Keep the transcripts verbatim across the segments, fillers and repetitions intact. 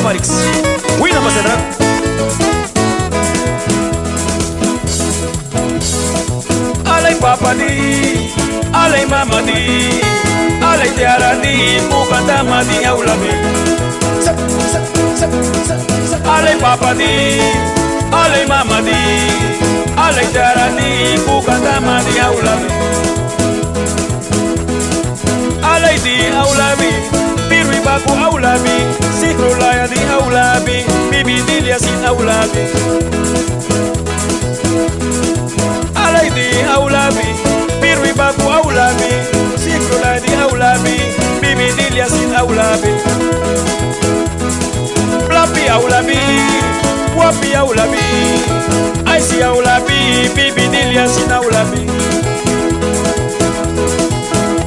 Wina pasedra. Alai papa di, alai mama di, alai tiara di, bukan tama di aula bi. Alai papa di, alai mama di, alai tiara di, bukan tama di aula bi. Alai di aula bi, birwi baku aula bi, sikrulaya di aula bi, bibi dilia sin aula bi. Alai di aula bi, birwi baku aula bi, sikrulaya di aula bi, bibi dilia sin aula bi. Plapi aula bi, wapi aula bi, aisi aula bi, bibi dilia sin aula bi.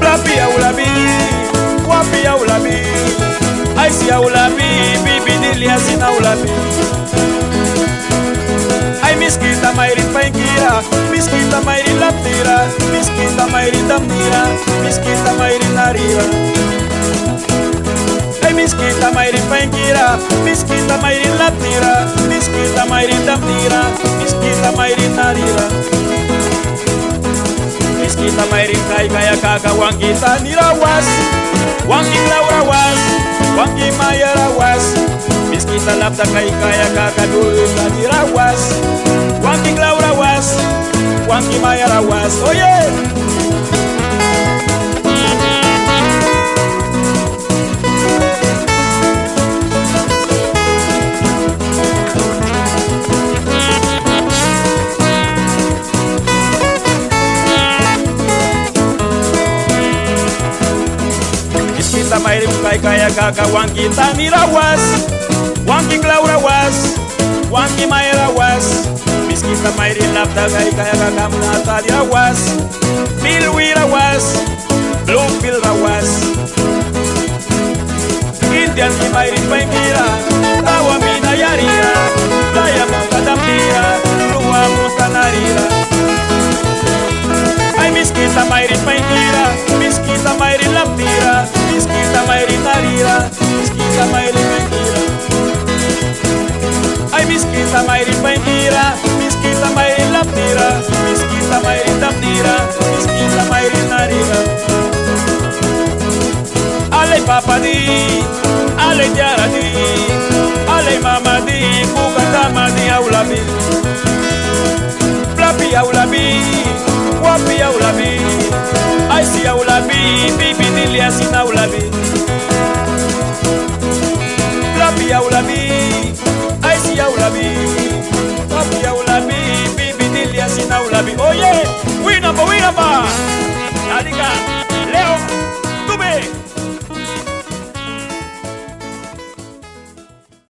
Plapi aula bi, wapi aula bi, aisi aula bi, bibi dilia sin aula bi. Ai Miskita mairin painkira, Miskita mairin laptira, Miskita mairin damnira, Miskita mairin narira. Ai Miskita mairin painkira, Miskita mairin laptira, Miskita mairin damnira, Miskita mairin narira. Miskita mairin kaikaia kaka wangki tanira was, wangki klaura was, wangki maiara was. Miskita lapta kaikaia kaka dulki tanira was, wangki klaura was, wangki maiara was. Oye. Miskita mairin kaikaia kaka wangki tanira was, wangki klaura was, wangki maiara was. Miskita mairin lapta kaikaia kaka muna tanira was, bilwira was, Bluefield ra was. Indian ki mairin painkira, tawa mina yarira, daya muta damnira, lua muta narira. Ai Miskita mairin painkira, Miskita mairin laptira, Miskita mairin narira, Miskita mairin painkira. Ai Miskita mairin painkira, Miskita mairin laptira, Miskita mairin damnira, Miskita mairin narira. Alai papa di, alai tiara di, alai mama di, bukan tama di aula bi. Plapi aula bi, wapi aula bi, aisi aula bi, bibi dilia sin aula bi. Plapi aula bi, aisi aula bi, wapi aula bi, bibi dilia sin aula bi. Oye, wina ba, wina ba. Alika.